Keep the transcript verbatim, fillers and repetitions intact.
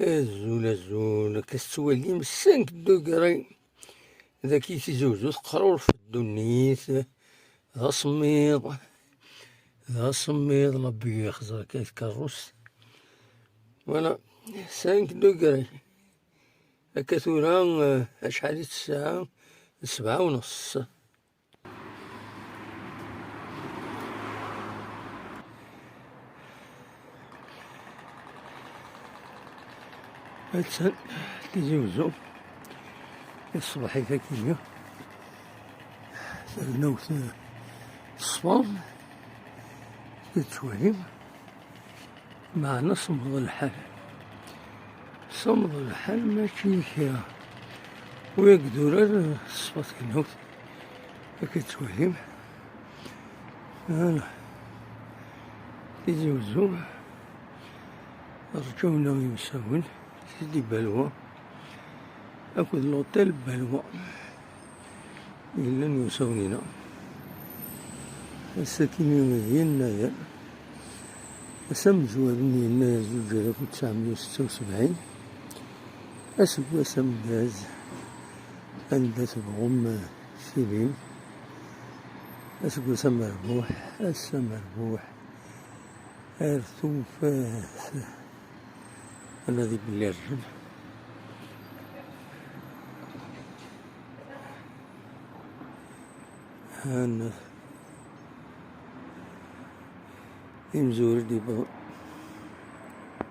Azul, azul, akka tettwalim cinq degrés. Dagi Tizi Wezzu teqruref ddunit, d asemmiḍ, d asemmiḍ, Rebbi ixẓer kan tkeṛṛust. Voilà, cinq degrés. Akka tura, eh, acḥal i tesɛa? D sebɛa u ness. Attan Tizi Wezzu, ṣṣbeḥ-ik akkenni, tarnawt ṣṣfan, tettwalim, meɛna semmeḍ lḥal. Semmeḍ lḥal, mačči kra. Wi ak-d-urar ṣṣfa tarnawt, akka tettwalim. Voilà. Tizi Wezzu, rǧawna imsawen, Sidi Balwa, akked l'hôtel Balwa. Yellan usawen-ina. Ass-agi d yennayer, ass amezwaru n yennayer zuǧ alaf u tesɛemya u setta u sebɛin, aseggas ameggaz, anda tebɣum tilim, aseggas amerbuḥ, ass amerbuḥ, ar tufat. Anadi belli rǧan. Hanna imezwura i d-yewwḍen.